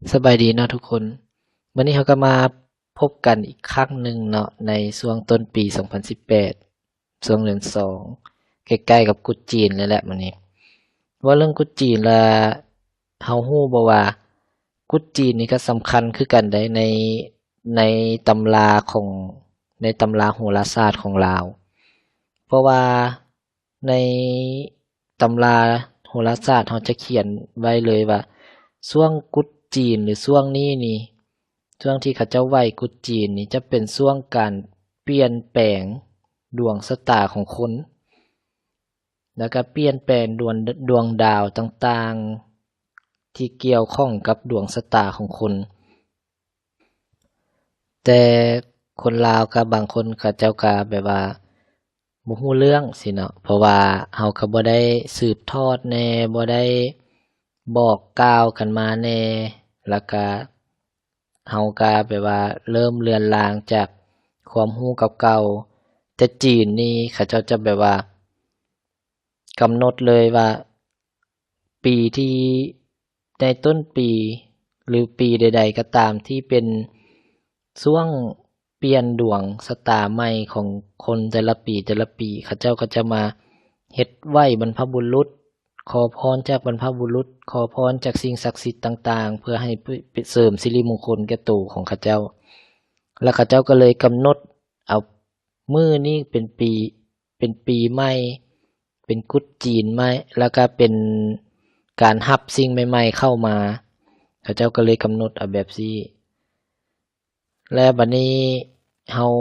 ສະບາຍດີເນາະທຸກຄົນ, ມື້ນີ້ເຮົາກໍມາພົບກັນອີກຄັ້ງໜຶ່ງເນາະ ໃນຊ່ວງຕົ້ນປີສອງພັນສິບແປດ ຊ່ວງເດືອນສອງ ໃກ້ໆກັບກຸດຈີນແລ້ວແຫຼະມື້ນີ້. ເວົ້າເລື່ອງກຸດຈີນລະ ເຮົາຮູ້ບໍ່ວ່າກຸດຈີນນີ້ກໍສຳຄັນຄືກັນໃດ໋ ໃນ ໃນຕຳລາຂອງ ໃນຕຳລາໂຫລາສາດຂອງລາວ. ເພາະວ່າໃນຕຳລາໂຫລາສາດເຮົາຈະຂຽນໄວ້ເລີຍວ່າ ຊ່ວງກຸດຈີນ ຫຼື ຊ່ວງນີ້ນີ້ ຊ່ວງທີ່ເຂົາເຈົ້າໄຫວ້ກຸດຈີນນີ້ ຈະເປັນຊ່ວງການປ່ຽນແປງດວງຊະຕາຂອງຄົນ ແລ້ວກໍປ່ຽນແປງດວງ ດວງດາວຕ່າງໆ ທີ່ກ່ຽວຂ້ອງກັບດວງຊະຕາຂອງຄົນ. ແຕ່ຄົນລາວກໍບາງຄົນເຂົາເຈົ້າກໍແບບວ່າບໍ່ຮູ້ເລື່ອງຊີ້ເນາະ, ເພາະວ່າເຮົາກໍບໍ່ໄດ້ສືບທອດແດ່ ບໍ່ໄດ້ບອກກ່າວກັນມາແດ່ ແລ້ວກໍເຮົາກໍແບບວ່າເລີ່ມເລືອນລາງຈາກຄວາມຮູ້ເກົ່າໆ. ແຕ່ຈີນນີ້ເຂົາເຈົ້າຈະແບບວ່າ ກຳນົດເລີຍວ່າ ປີທີ່ ໃນຕົ້ນປີ ຫຼື ປີໃດໆກໍຕາມທີ່ເປັນຊ່ວງປ່ຽນດວງຊະຕາໃໝ່ຂອງຄົນແຕ່ລະປີ ແຕ່ລະປີ ເຂົາເຈົ້າກໍຈະມາເຮັດໄຫວ້ບັນພະບຸລຸດ, ຂໍພອນຈາກບັນພະບຸລຸດ, ຂໍພອນຈາກສິ່ງສັກສິດຕ່າງໆ ເພື່ອໃຫ້ ເສີມສິລິມົງຄົນແກ່ໂຕຂອງເຂົາເຈົ້າ. ແລ້ວເຂົາເຈົ້າກໍເລີຍກຳນົດເອົາມື້ນີ້ເປັນປີ ເປັນປີໃໝ່ ເປັນກຸດຈີນໃໝ່ ແລ້ວກະເປັນການຮັບສິ່ງໃໝ່ໆເຂົ້າມາ, ເຂົາເຈົ້າກໍເລີຍກຳນົດເອົາແບບຊີ້. ແລ້ວບັດນີ້ເຮົາ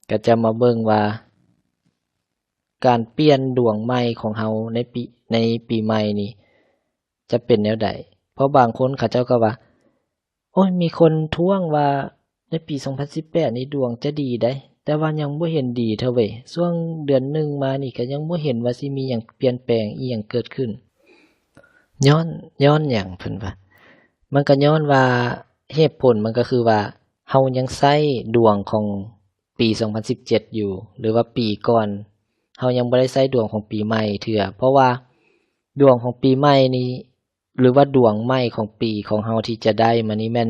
ກໍຈະມາເບິ່ງວ່າ ການປ່ຽນດວງໃໝ່ຂອງເຮົາໃນປີ ໃນປີໃໝ່ນີ້ຈະເປັນແນວໃດ? ເພາະບາງຄົນເຂົາເຈົ້າກໍວ່າ ໂອ້ຍ ມີຄົນທ້ວງວ່າໃນປີສອງພັນສິບແປດນີ້ດວງຈະດີໃດ໋ ແຕ່ວ່າຍັງບໍ່ເຫັນດີເທື່ອເວີຍ, ຊ່ວງເດືອນໜຶ່ງມານີ້ກໍຍັງບໍ່ເຫັນວ່າຊິມີຫຍັງປ່ຽນແປງອີ່ຫຍັງເກີດຂຶ້ນ. ຍ້ອນ ຍ້ອນຫຍັງເພິ່ນວ່າ? ມັນກໍຍ້ອນວ່າ ເຫດຜົນມັນກໍຄືວ່າ ເຮົາຍັງໃຊ້ດວງຂອງປີສອງພັນສິບເຈັດຢູ່ ຫຼືວ່າປີກ່ອນ, ເຮົາຍັງບໍ່ໄດ້ໃຊ້ດວງຂອງປີໃໝ່ເທື່ອ. ເພາະວ່າດວງຂອງປີໃໝ່ນີ້ ຫຼືວ່າດວງໃໝ່ຂອງປີຂອງເຮົາທີ່ຈະໄດ້ມານີ້ແມ່ນ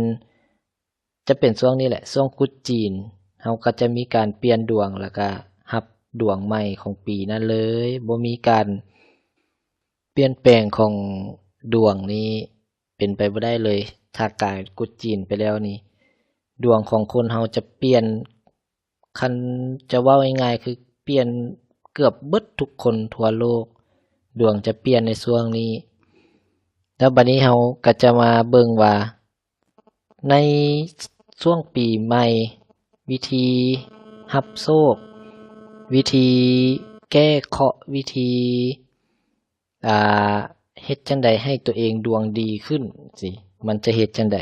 ຈະເປັນຊ່ວງນີ້ແຫຼະ ຊ່ວງກຸດຈີນ ເຮົາກໍຈະມີການປ່ຽນດວງ ແລ້ວກະຮັບດວງໃໝ່ຂອງປີນັ້ນເລີຍ, ບໍ່ມີການປ່ຽນແປງຂອງດວງນີ້ ເປັນໄປບໍ່ໄດ້ເລີຍ. ຖ້າກາຍກຸດຈີນໄປແລ້ວນີ້ ດວງຂອງຄົນເຮົາຈະປ່ຽນ ຄັນຈະເວົ້າງ່າຍໆ ຄືປ່ຽນເກືອບເບິດທຸກຄົນທົ່ວໂລກ, ດວງຈະປ່ຽນໃນຊ່ວງນີ້. ແລ້ວບັດນີ້ເຮົາກໍຈະມາເບິ່ງວ່າ ໃນຊ່ວງປີໃໝ່ ວິທີຮັບໂຊກ, ວິທີແກ້ເຄາະ, ວິທີ ອ່າ ເຮັດຈັ່ງໃດໃຫ້ຕົວເອງດວງດີຂຶ້ນຊີ້ ມັນຈະເຮັດຈັ່ງໃດ?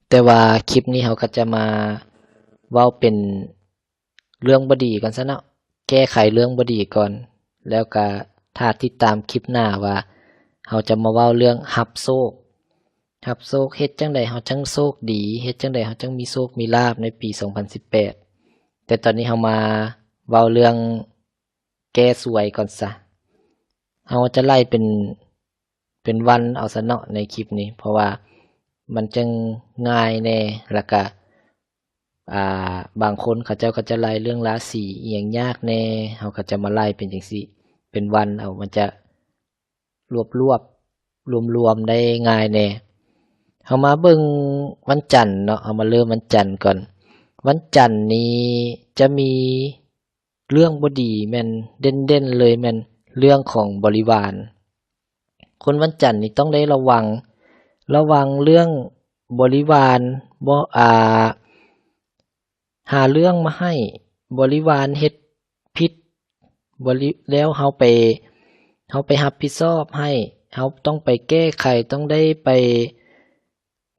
ແຕ່ວ່າຄລິບນີ້ເຮົາກໍຈະມາເວົ້າເປັນເລື່ອງບໍ່ດີກ່ອນຊະເນາະ, ແກ້ໄຂເລື່ອງບໍ່ດີກ່ອນ, ແລ້ວກະຖ້າຕິດຕາມຄລິບໜ້າວ່າເຮົາຈະມາເວົ້າເລື່ອງຮັບໂຊກ. ຮັບໂຊກ ເຮັດຈັ່ງໃດເຮົາຈັ່ງໂຊກດີ, ເຮັດຈັ່ງໃດເຮົາຈັ່ງມີໂຊກມີລາບໃນປີສອງພັນສິບແປດ. ແຕ່ຕອນນີ້ເຮົາມາເວົ້າເລື່ອງ ແກ້ຊວຍກ່ອນຊະ. ເຮົາຈະໄລ່ເປັນ ເປັນວັນເອົາຊະເນາະໃນຄລິບນີ້ ເພາະວ່າມັນຈັ່ງງ່າຍແດ່ ແລ້ວກະ ອ່າ ບາງຄົນເຂົາເຈົ້າກໍຈະໄລ່ເລື່ອງລາສີອີ່ຫຍັງຍາກແດ່, ເຮົາກໍຈະມາໄລ່ເປັນຈັ່ງຊີ້ ເປັນວັນເອົາ ມັນຈະລວບໆ ລວມໆໄດ້ງ່າຍແດ່. ເຮົາມາເບິ່ງວັນຈັນເນາະ, ເຮົາມາເລີ່ມວັນຈັນກ່ອນ. ວັນຈັນນີ້ຈະມີ ເລື່ອງບໍ່ດີແມ່ນເດັ່ນໆເລີຍແມ່ນເລື່ອງຂອງບໍລິວານ. ຄົນວັນຈັນນີ້ຕ້ອງໄດ້ລະວັງ, ລະວັງເລື່ອງບໍລິວານ ບໍ່ ອ່າ ຫາເລື່ອງມາໃຫ້ບໍລິວານເຮັດຜິດ ບໍລິ ແລ້ວເຮົາໄປ ເຮົາໄປຮັບຜິດຊອບໃຫ້, ເຮົາຕ້ອງໄປແກ້ໄຂ, ຕ້ອງໄດ້ໄປ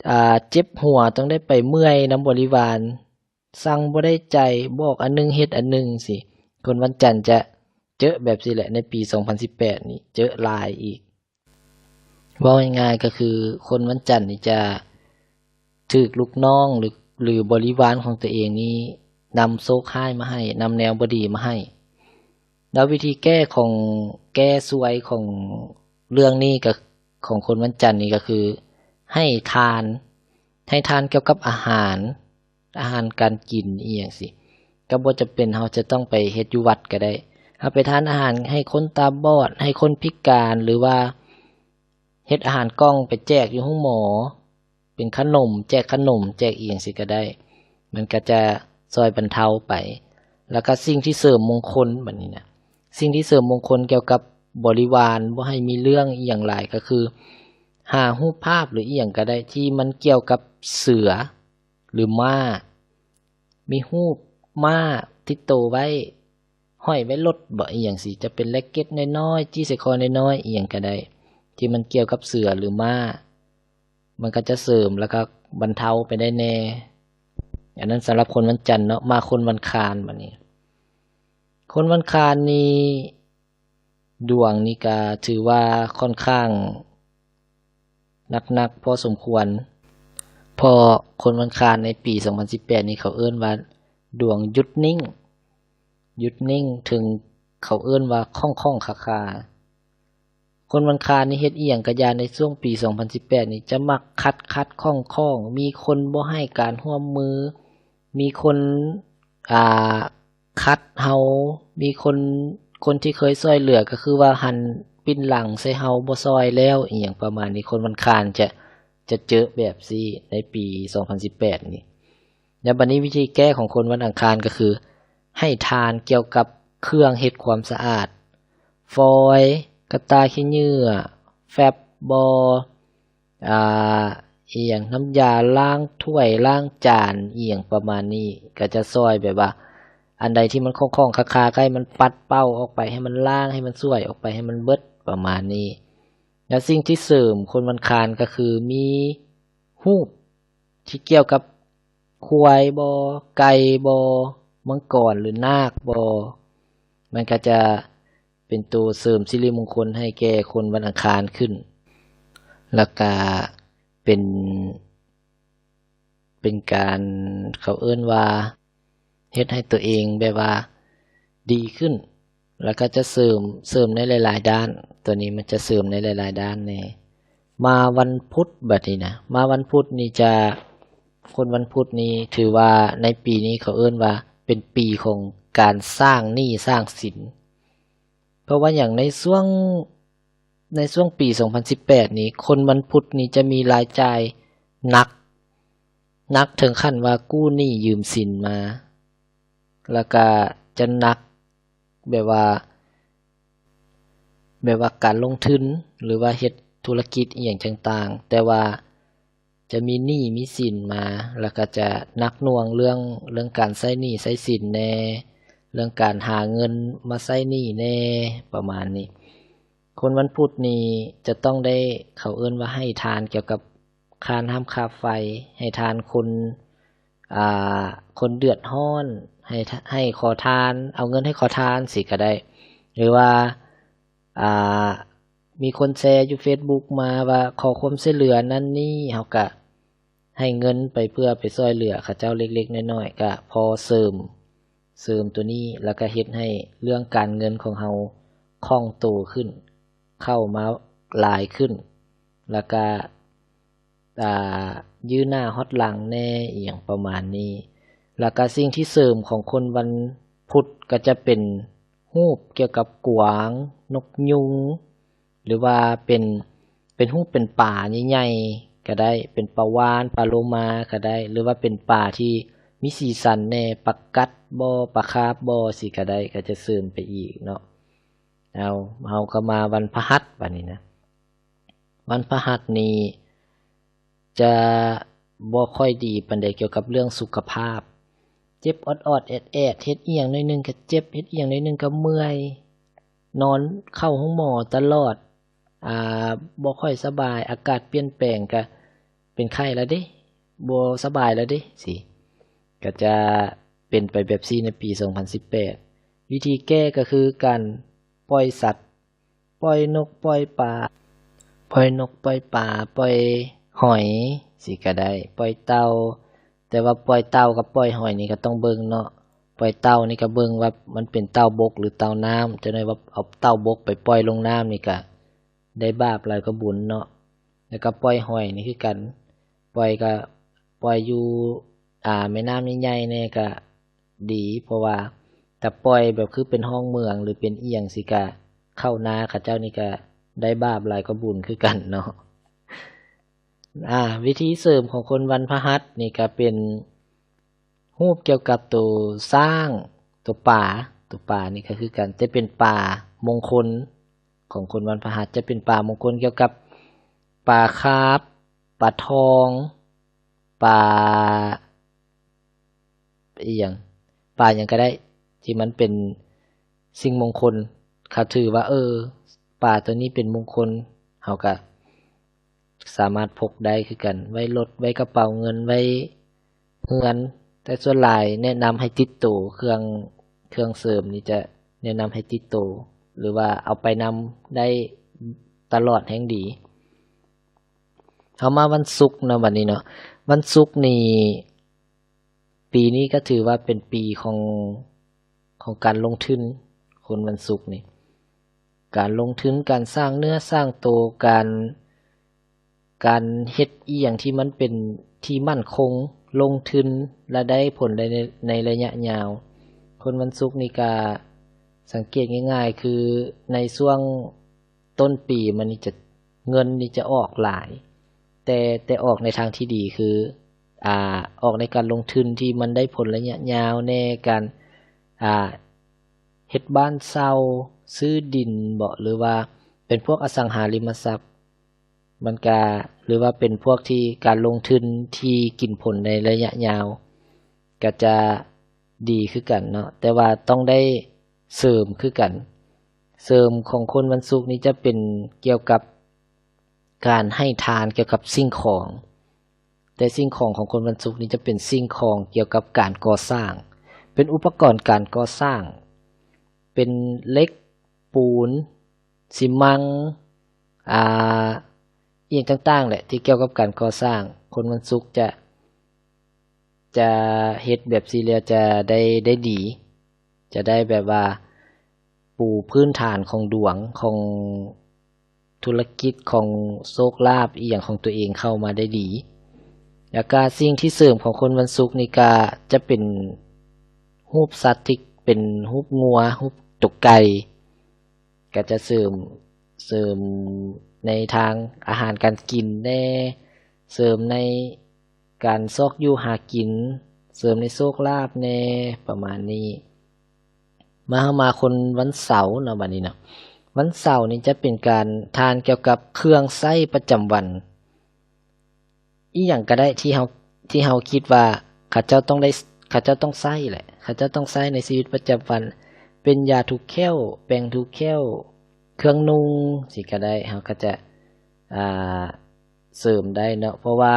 ອ່າ ເຈັບຫົວ ຕ້ອງໄດ້ໄປເມື່ອຍນຳບໍລິວານ, ສັ່ງບໍ່ໄດ້ໃຈ, ບອກອັນໜຶ່ງເຮັດອັນໜຶ່ງຊີ້. ຄົນວັນຈັນຈະເຈີແບບຊີ້ແຫຼະ, ໃນປີສອງພັນສິບແປດນີ້ເຈີຫຼາຍອີກ. ເວົ້າງ່າຍໆກໍຄືຄົນວັນຈັນນີ້ຈະຖືກລູກນ້ອງ ຫຼື ຫຼື ບໍລິວານຂອງຕົວເອງນີ້ນຳໂຊກຮ້າຍມາໃຫ້, ນຳແນວບໍ່ດີມາໃຫ້. ແລ້ວວິທີແກ້ຂອງ ແກ້ຊວຍຂອງເລື່ອງນີ້ກໍ ຂອງຄົນວັນຈັນນີ້ກໍຄື ໃຫ້ທານ ໃຫ້ທານກ່ຽວກັບອາຫານ ອາຫານການກິນອີ່ຫຍັງຊີ້ ກໍບໍ່ຈຳເປັນເຮົາຈະຕ້ອງໄປເຮັດຢູ່ວັດກໍໄດ້. ເຮົາໄປທານອາຫານໃຫ້ຄົນຕາບອດ ໃຫ້ຄົນພິການ ຫຼືວ່າເຮັດອາຫານກ່ອງໄປແຈກຢູ່ໂຮງໝໍ ເປັນຂະໜົມ ແຈກຂະໜົມ ແຈກອີ່ຫຍັງຊີ້ກໍໄດ້ ມັນກໍຈະຊ່ອຍບັນເທົາໄປ. ແລ້ວກໍສິ່ງທີ່ເສີມມົງຄົນ ບັດນີ້ນະ ສິ່ງທີ່ເສີມມົງຄົນກ່ຽວກັບບໍລິວານ ບໍ່ໃຫ້ມີເລື່ອງອີ່ຫຍັງຫຼາຍ ກໍຄືຫາຮູບພາບ ຫຼື ອີ່ຫຍັງກໍໄດ້ ທີ່ມັນກ່ຽວກັບເສືອ ຫຼື ມ້າ ມີຮູບມ້າຕິດໂຕໄວ້ ຫ້ອຍໄວ້ລົດບໍ ອີ່ຫຍັງຊີ້ ຈະເປັນແລັກເກັດນ້ອຍໆ ຈີ້ໃສ່ຄໍນ້ອຍໆ ອີ່ຫຍັງກໍໄດ້ ທີ່ມັນກ່ຽວກັບເສືອ ຫຼື ມ້າ ມັນກໍຈະເສີມ ແລ້ວກໍບັນເທົາໄປໄດ້ແດ່. ອັນນັ້ນສຳລັບຄົນວັນຈັນເນາະ. ມາຄົນວັນຄານບັດນີ້ ຄົນວັນຄານນີ້ ດວງນີ້ກະຖືວ່າຂ້ອນຂ້າງໜັກໆພໍສົມຄວນ ເພາະຄົນວັນຄານໃນປີສອງພັນສິບແປດນີ້ ເຂົາເອີ້ນວ່າດວງຢຸດນິ່ງ ຢຸດນິ່ງ ເຖິງເຂົາເອີ້ນວ່າຂ້ອງຂ້ອງຄາຄາ. ຄົນວັນຄານນີ້ເຮັດອີ່ຫຍັງກະຢ່າ ໃນຊ່ວງປີສອງພັນສິບແປດນີ້ ຈະມັກຂັດຂັດຂ້ອງຂ້ອງ ມີຄົນບໍ່ໃຫ້ການຮ່ວມມື ມີຄົນ ອ່າ ຂັດເຮົາ ມີຄົນ ຄົນທີ່ເຄີຍຊ່ອຍເຫຼືອ ກໍຄືວ່າຫັນປິ່ນຫຼັງໃສ່ເຮົາ ບໍ່ຊ່ອຍແລ້ວ ອີ່ຫຍັງປະມານນີ້. ຄົນວັນຄານຈະ ຈະເຈີແບບຊີ້ໃນປີສອງພັນສິບແປດນີ້. ແລ້ວບັດນີ້ວິທີແກ້ຂອງຄົນວັນອັງຄານກໍຄື ໃຫ້ທານກ່ຽວກັບເຄື່ອງເຮັດຄວາມສະອາດ ຟອຍ ກະຕ່າຂີ້ເຫຍື້ອ ແຟັບບໍ ອ່າ ອີ່ຫຍັງ ນ້ຳຢາລ້າງຖ້ວຍລ້າງຈານ ອີ່ຫຍັງປະມານນີ້ ກໍຈະຊ່ອຍແບບວ່າ ອັນໃດທີ່ມັນຄ້ອງໆຄາໆ ໃຫ້ມັນປັດເປົ່າອອກໄປ ໃຫ້ມັນລ້າງ ໃຫ້ມັນສວຍອອກໄປ ໃຫ້ມັນເບິດ ປະມານນີ້. ແລ້ວສິ່ງທີ່ເສີມຄົນວັນຄານກໍຄືມີຮູບທີ່ກ່ຽວກັບຄວາຍບໍ ໄກ່ບໍ ມັງກອນ ຫຼື ນາກບໍ ມັນກໍຈະ ເປັນໂຕເສີມສິລິມົງຄົນໃຫ້ແກ່ຄົນວັນອັງຄານຂຶ້ນ ແລ້ວກະເປັນ ເປັນການ ເຂົາເອີ້ນວ່າເຮັດໃຫ້ຕົວເອງແບບວ່າດີຂຶ້ນ ແລ້ວກະຈະເສີມ ເສີມໃນຫຼາຍໆດ້ານ. ຕົວນີ້ມັນຈະເສີມໃນຫຼາຍໆດ້ານແດ່. ມາວັນພຸດບັດນີ້ນະ ມາວັນພຸດນີ້ຈະ ຄົນວັນພຸດນີ້ຖືວ່າໃນປີນີ້ເຂົາເອີ້ນວ່າເປັນປີຂອງການສ້າງໜີ້ສ້າງສິນ. ເພາະວ່າຫຍັງ ໃນຊ່ວງ ໃນຊ່ວງປີສອງພັນສິບແປດນີ້ ຄົນວັນພຸດນີ້ຈະມີລາຍຈ່າຍໜັກ ໜັກເຖິງຂັ້ນວ່າກູ້ໜີ້ຢືມສິນມາ ແລ້ວກະຈະໜັກແບບວ່າ ແບບວ່າການລົງທຶນ ຫຼືວ່າເຮັດທຸລະກິດອີ່ຫຍັງຕ່າງໆ ແຕ່ວ່າ ຈະມີໜີ້ມີສິນມາ ແລ້ວກໍຈະໜັກໜ່ວງເລື່ອງ ເລື່ອງການໃຊ້ໜີ້ໃຊ້ສິນແດ່ ເລື່ອງການຫາເງິນມາໃຊ້ໜີ້ແດ່ ປະມານນີ້. ຄົນວັນພຸດນີ້ຈະຕ້ອງໄດ້ ເຂົາເອີ້ນວ່າໃຫ້ທານກ່ຽວກັບຄ່ານ້ຳຄ່າໄຟ ໃຫ້ທານຄົນ ອ່າ ຄົນເດືອດຮ້ອນ ໃຫ້ ໃຫ້ຂໍທານ ເອົາເງິນໃຫ້ຂໍທານຊີ້ກໍໄດ້ ຫຼືວ່າ ອ່າ ມີຄົນແຊຢູ່ເຟສບຸກມາວ່າຂໍຄວາມຊ່ວຍເຫຼືອນັ້ນນີ້ ເຮົາກະໃຫ້ເງິນໄປເພື່ອໄປຊ່ວຍເຫຼືອເຂົາເຈົ້າເລັກໆນ້ອຍໆ ກະພໍເສີມ ເສີມໂຕນີ້ ແລ້ວກະເຮັດໃຫ້ເລື່ອງການເງິນຂອງເຮົາຄ່ອງໂຕຂຶ້ນ ເຂົ້າມາຫຼາຍຂຶ້ນ ແລ້ວກະ ອ່າ ຢື້ໜ້າຮອດຫຼັງແດ່ ອີ່ຫຍັງປະມານນີ້. ແລ້ວກະສິ່ງທີ່ເສີມຂອງຄົນວັນພຸດກໍຈະເປັນຮູບກ່ຽວກັບກວາງ, ນົກຍຸງ ຫຼືວ່າເປັນ ເປັນຮູບເປັນປາໃຫຍ່ໆກໍໄດ້ ເປັນປາຫວ່ານ, ປາໂລມາກໍໄດ້ ຫຼືວ່າເປັນປາທີ່ມີສີສັນແດ່ ປາກັດບໍ ປາຄາບບໍ ຊີ້ກໍໄດ້ ກໍຈະເສີມໄປອີກເນາະ. ເອົາ ເຮົາກໍມາວັນພະຫັດບາດນີ້ນະ. ວັນພະຫັດນີ້ຈະບໍ່ຄ່ອຍດີປານໃດກ່ຽວກັບເລື່ອງສຸຂະພາບ ເຈັບອອດໆແອດໆ ເຮັດອີ່ຫຍັງໜ້ອຍໜຶ່ງກໍເຈັບ ເຮັດອີ່ຫຍັງໜ້ອຍໜຶ່ງກໍເມື່ອຍ ນອນເຂົ້າໂຮງໝໍຕະຫຼອດ ອ່າ ບໍ່ຄ່ອຍສະບາຍ ອາກາດປ່ຽນແປງກໍເປັນໄຂ້ແລ້ວເດ້ ບໍ່ສະບາຍແລ້ວເດ້ ຊີ້ ກໍຈະເປັນໄປແບບຊີ້ໃນປີສອງພັນສິບແປດ. ວິທີແກ້ກໍຄືການປ່ອຍສັດ ປ່ອຍນົກປ່ອຍປາ ປ່ອຍນົກປ່ອຍປາ ປ່ອຍຫອຍຊີ້ກໍໄດ້ ປ່ອຍເຕົ່າ ແຕ່ວ່າປ່ອຍເຕົ່າກັບປ່ອຍຫອຍນີ້ກໍຕ້ອງເບິ່ງເນາະ ປ່ອຍເຕົ່ານີ້ກໍເບິ່ງວ່າມັນເປັນເຕົ່າບົກ ຫຼື ເຕົ່ານ້ຳ ຈັກໜ້ອຍວ່າເອົາເຕົ່າບົກໄປປ່ອຍລົງນ້ຳນີ້ກໍໄດ້ບາບຫຼາຍກວ່າບຸນເນາະ. แล้วก็ปล่อยหอยนี่คือกัน ปล่อยก็ปล่อยอยู่ อ่า แม่น้ำใหญ่ๆ แหน่ก็ดี เพราะว่าถ้าปล่อยแบบคือเป็นห้องเมือง หรือเป็นอีหยังสิ ก็เข้านาเขาเจ้านี่ก็ได้บาปหลายกว่าบุญคือกันเนาะ อ่า วิธีเสริมของคนวันพฤหัสนี่ก็เป็นรูปเกี่ยวกับตัวช้าง ตัวปลา ตัวปลานี่ก็คือกัน จะเป็นปลามงคลของคนวันพฤหัส จะเป็นปลามงคลเกี่ยวกับปลาคาร์ป ปลาทอง ปลา อีหยัง ปลาหยังก็ได้ ที่มันเป็นสิ่งมงคล เขาถือว่า เออ ปลาตัวนี้เป็นมงคล เฮาก็สามารถพกได้คือกัน ไว้รถ ไว้กระเป๋าเงิน ไว้เฮือน แต่ส่วนหลายแนะนำให้ติดโต เครื่อง เครื่องเสริมนี่จะแนะนำให้ติดโต หรือว่าเอาไปนำได้ตลอดแฮ่งดี เฮามาวันศุกร์เนาะ บัดนี้เนาะ วันศุกร์นี่ ปีนี้ก็ถือว่าเป็นปีของ ของการลงทุน คนวันศุกร์นี่ การลงทุน การสร้างเนื้อสร้างตัว การ การเฮ็ดอีหยังที่มันเป็นที่มั่นคง ลงทุนและได้ผลใน ในระยะยาว คนวันศุกร์นี่ก็สังเกตง่ายๆ คือในช่วง ต้นปีมันนี่จะ เงินนี่จะออกหลาย แต่ แต่ออกในทางที่ดี คือ อ่า ออกในการลงทุนที่มันได้ผลระยะยาวแหน่ การ อ่า เฮ็ดบ้านเช่า ซื้อดินเบาะ หรือว่าเป็นพวกอสังหาริมทรัพย์ มันก็ หรือว่าเป็นพวกที่การลงทุนที่กินผลในระยะยาว ก็จะดีคือกันเนาะ แต่ว่าต้องได้เสริมคือกัน เสริมของคนวันศุกร์นี่จะเป็นเกี่ยวกับการให้ทานเกี่ยวกับสิ่งของ แต่สิ่งของของคนวันศุกร์นี่จะเป็นสิ่งของเกี่ยวกับการก่อสร้าง เป็นอุปกรณ์การก่อสร้าง เป็นเหล็ก ปูน ซีมัง อ่า อีหยังต่างๆ แหละ ที่เกี่ยวกับการก่อสร้าง คนวันศุกร์จะ จะเฮ็ดแบบซี้แล้วจะได้ ได้ดี จะได้แบบว่าปูพื้นฐานของดวง ของธุรกิจ ของโชคลาภอีหยังของตัวเองเข้ามาได้ดี แล้วก็สิ่งที่เสริมของคนวันศุกร์นี่ก็จะเป็นรูปสัตว์ที่เป็นรูปงัว รูปตัวไก่ ก็จะเสริม เสริมในทางอาหารการกินแหน่ เสริมในการซอกอยู่หากิน เสริมในโชคลาภแหน่ ประมาณนี้ มา เฮามาคนวันเสาร์เนาะ บัดนี้เนาะ วันเสาร์นี่จะเป็นการทานเกี่ยวกับเครื่องใช้ประจำวัน อีหยังก็ได้ที่เฮา ที่เฮาคิดว่าเขาเจ้าต้องได้ เขาเจ้าต้องใช้แหละ เขาเจ้าต้องใช้ในชีวิตประจำวัน เป็นยาถูแข้ว แป้งถูแข้ว เครื่องนุ่งซี้ก็ได้ เฮาก็จะ อ่า เสริมได้เนาะ เพราะว่า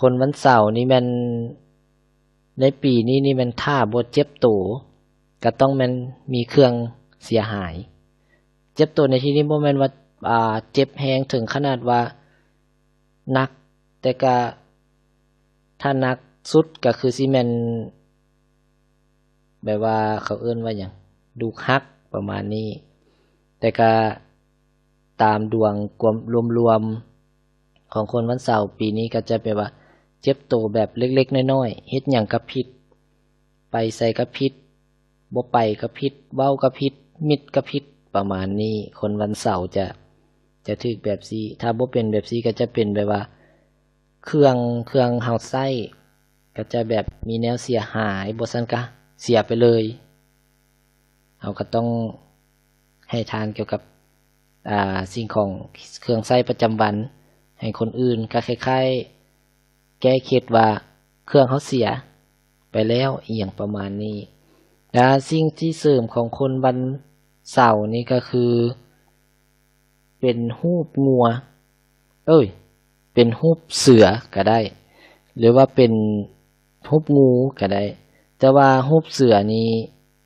คนวันเสาร์นี่แม่น ในปีนี้นี่แม่นถ้าบ่เจ็บโต ก็ต้องแม่นมีเครื่องเสียหาย เจ็บโตในที่นี้บ่แม่นว่า อ่า เจ็บแฮงถึงขนาดว่าหนัก แต่ก็ถ้าหนักสุดก็คือสิแม่น แบบว่าเขาเอิ้นว่าหยัง ดูกหักประมาณนี้ แต่ก็ตามดวงกวมรวมๆ ของคนวันเสาร์ปีนี้ก็จะแบบว่าเจ็บโตแบบเล็กๆ น้อยๆ เฮ็ดหยังก็ผิด ไปไสก็ผิด บ่ไปก็ผิด เว้าก็ผิด มิดก็ผิด ประมาณนี้ คนวันเสาร์จะ จะถืกแบบซี้ ถ้าบ่เป็นแบบซี้ก็จะเป็นแบบว่า เครื่อง เครื่องเฮาใช้ก็จะแบบมีแนวเสียหาย บ่ซั้นก็เสียไปเลย เฮาก็ต้องให้ทานเกี่ยวกับ อ่า สิ่งของเครื่องใช้ประจำวันให้คนอื่น ก็คล้ายๆ แก้เคล็ดว่าเครื่องเฮาเสียไปแล้ว อีหยังประมาณนี้ และสิ่งที่เสริมของคนวันเสาร์นี่ก็คือ เป็นรูปงัว เอ้ย เป็นรูปเสือก็ได้ หรือว่าเป็นรูปงูก็ได้ แต่ว่ารูปเสือนี่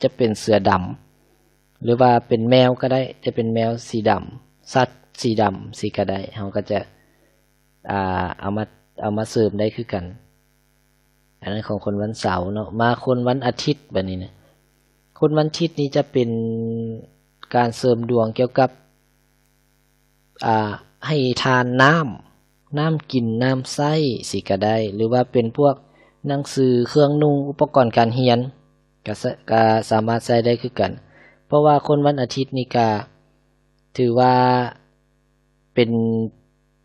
จะเป็นเสือดำ หรือว่าเป็นแมวก็ได้ แต่เป็นแมวสีดำ สัตว์สีดำซี้ก็ได้ เฮาก็จะ อ่า เอามา เอามาเสริมได้คือกัน อันนั้นของคนวันเสาร์เนาะ มาคนวันอาทิตย์บัดนี้นะ คนวันอาทิตย์นี่จะเป็นการเสริมดวงเกี่ยวกับ อ่า ให้ทานน้ ນ້ຳກິນນ້ຳໃຊ້ຊີ້ກະໄດ້ ຫຼືວ່າເປັນພວກໜັງສື ເຄື່ອງນຸ່ງ ອຸປະກອນການຮຽນ ກະສະ ກະສາມາດໃຊ້ໄດ້ຄືກັນ. ເພາະວ່າຄົນວັນອາທິດນີ້ກະຖືວ່າເປັນ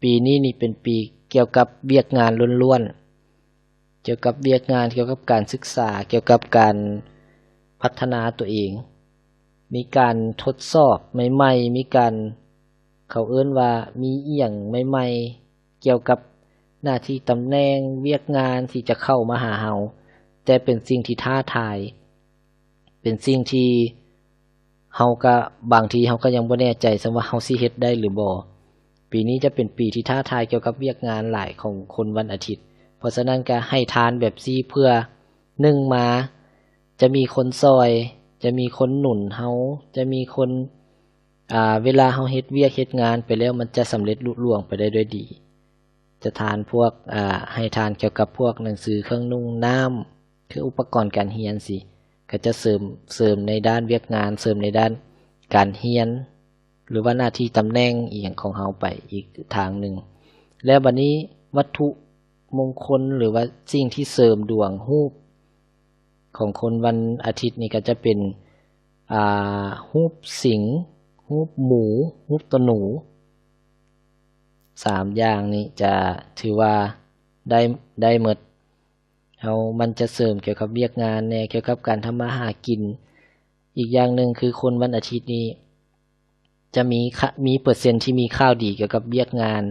ປີນີ້ນີ້ເປັນປີກ່ຽວກັບວຽກງານລ້ວນໆ ກ່ຽວກັບວຽກງານ ກ່ຽວກັບການສຶກສາ ກ່ຽວກັບການພັດທະນາຕົວເອງ ມີການທົດສອບໃໝ່ໆ ມີການ ເຂົາເອີ້ນວ່າມີອີ່ຫຍັງໃໝ່ໆ ກ່ຽວກັບໜ້າທີ່ຕຳແໜ່ງວຽກງານທີ່ຈະເຂົ້າມາຫາເຮົາ ແຕ່ເປັນສິ່ງທີ່ທ້າທາຍ ເປັນສິ່ງທີ່ເຮົາກະ ບາງທີເຮົາກະຍັງບໍ່ແນ່ໃຈຊ້ຳວ່າເຮົາຊິເຮັດໄດ້ຫຼືບໍ່. ປີນີ້ຈະເປັນປີທີ່ທ້າທາຍກ່ຽວກັບວຽກງານຫຼາຍຂອງຄົນວັນອາທິດ ເພາະສະນັ້ນກະໃຫ້ທານແບບຊີ້ເພື່ອ ໜຶ່ງມາ ຈະມີຄົນຊ່ອຍ ຈະມີຄົນໜູນເຮົາ ຈະມີຄົນ ອ່າ ເວລາເຮົາເຮັດວຽກເຮັດງານໄປແລ້ວ ມັນຈະສຳເລັດລຸລ່ວງໄປໄດ້ດ້ວຍດີ. ຈະທານພວກ ອ່າ ໃຫ້ທານກ່ຽວກັບພວກໜັງສື ເຄື່ອງນຸ່ງ ນ້ຳ ຄືອຸປະກອນການຮຽນຊີ້ ກະຈະເສີມ ເສີມໃນດ້ານວຽກງານ ເສີມໃນດ້ານການຮຽນ ຫຼືວ່າໜ້າທີ່ຕຳແໜ່ງອີ່ຫຍັງຂອງເຮົາໄປອີກທາງໜຶ່ງ. ແລ້ວບາດນີ້ວັດຖຸມົງຄົນ ຫຼືວ່າສິ່ງທີ່ເສີມດວງ ຮູບຂອງຄົນວັນອາທິດນີ້ກະຈະເປັນ ອ່າ ຮູບສິງ ຮູບໝູ ຮູບຕົວໜູ ສາມຢ່າງນີ້ຈະຖືວ່າໄດ້ ໄດ້ໝົດ. ເຮົາ ມັນຈະເສີມກ່ຽວກັບວຽກງານແດ່ ກ່ຽວກັບການທຳມາຫາກິນ. ອີກຢ່າງໜຶ່ງຄືຄົນວັນອາທິດນີ້ຈະມີ ມີເປີເຊັນທີ່ມີຂ່າວດີກ່ຽວກັບວຽກງານ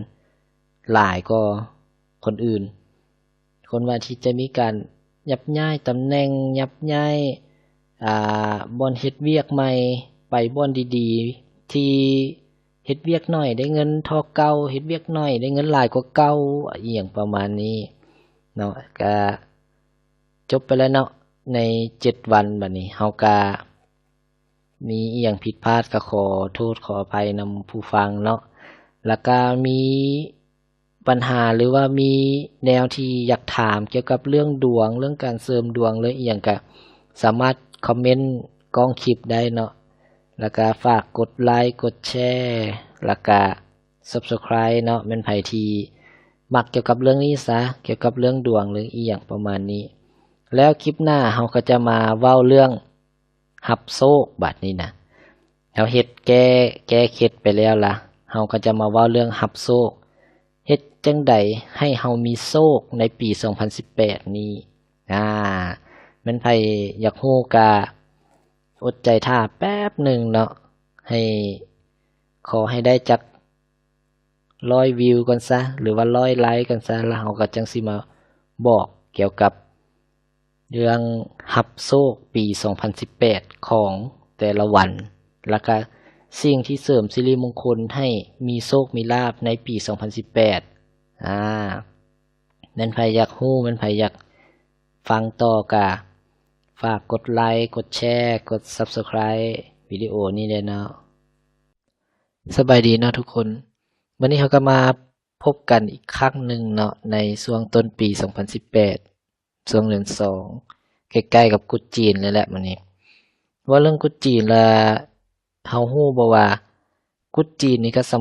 ຫຼາຍກວ່າຄົນອື່ນ. ຄົນວັນອາທິດຈະມີການຍັບຍ້າຍຕຳແໜ່ງ ຍັບຍ້າຍ ອ່າ ບ່ອນເຮັດວຽກໃໝ່ ໄປບ່ອນດີໆ ທີ່ເຮັດວຽກໜ້ອຍໄດ້ເງິນທໍ່ເກົ່າ ເຮັດວຽກໜ້ອຍໄດ້ເງິນຫຼາຍກວ່າເກົ່າ ອີ່ຫຍັງປະມານນີ້ເນາະ. ກະຈົບໄປແລ້ວເນາະ ໃນເຈັດວັນ. ບາດນີ້ເຮົາກະມີອີ່ຫຍັງຜິດພາດກະຂໍໂທດຂໍອະໄພນຳຜູ້ຟັງເນາະ ລະກະມີ ບັນຫາ ຫຼືວ່າມີແນວທີ່ຢາກຖາມກ່ຽວກັບເລື່ອງດວງ ເລື່ອງການເສີມດວງ ເລື່ອງອີ່ຫຍັງ ກະສາມາດຄອມເມັນກ້ອງຄລິບໄດ້ເນາະ. ລະກະຝາກກົດໄລ ກົດແຊ ລະກະ Subscribe ເນາະ. ແມ່ນໃຜທີ່ມັກກ່ຽວກັບເລື່ອງນີ້ຊະ ກ່ຽວກັບເລື່ອງດວງ ເລື່ອງອີ່ຫຍັງປະມານນີ້. ແລ້ວຄລິບໜ້າເຮົາກະຈະມາເວົ້າເລື່ອງ ຮັບໂຊກ. ບາດນີ້ນະ ເຮົາເຮັດແກ້ ແກ້ເຄັດໄປແລ້ວລະ ເຮົາກະຈະມາເວົ້າເລື່ອງຮັບໂຊກ ເຮັດຈັ່ງໃດໃຫ້ເຮົາມີໂຊກໃນປີສອງພັນສິບແປດນີ້. ອາ ແມ່ນໃຜຢາກຮູ້ກະອົດໃຈຖ້າແປັບໜຶ່ງເນາະ ໃຫ້ ຂໍໃຫ້ໄດ້ຈັກ ຮ້ອຍວິວກ່ອນຊະ ຫຼືວ່າຮ້ອຍໄລກ່ອນຊະ ລະເຮົາກະຈັ່ງຊິມາບອກກ່ຽວກັບເລື່ອງຮັບໂຊກປີສອງພັນສິບແປດຂອງແຕ່ລະວັນ ລະກະສິ່ງທີ່ເສີມສິລິມົງຄົນໃຫ້ມີໂຊກມີລາບໃນປີສອງພັນສິບແປດ. ອາ ແມ່ນໃຜຢາກຮູ້ ແມ່ນໃຜຢາກຟັງຕໍ່ກະ ຝາກກົດໄລ ກົດແຊ ກົດ Subscribe ວິດີໂອນີ້ແດ່ເນາະ. ສະບາຍດີເນາະທຸກຄົນ, ມື້ນີ້ເຮົາກໍມາພົບກັນອີກຄັ້ງໜຶ່ງເນາະ ໃນຊ່ວງຕົ້ນປີສອງພັນສິບແປດ ຊ່ວງເດືອນສອງ ໃກ້ໆກັບກຸດຈີນເລີຍແຫຼະມື້ນີ້. ເວົ້າເລື່ອງກຸດຈີນລະ ເຮົາຮູ້ບໍ່ວ່າກຸດຈີນນີ້ກໍສຳ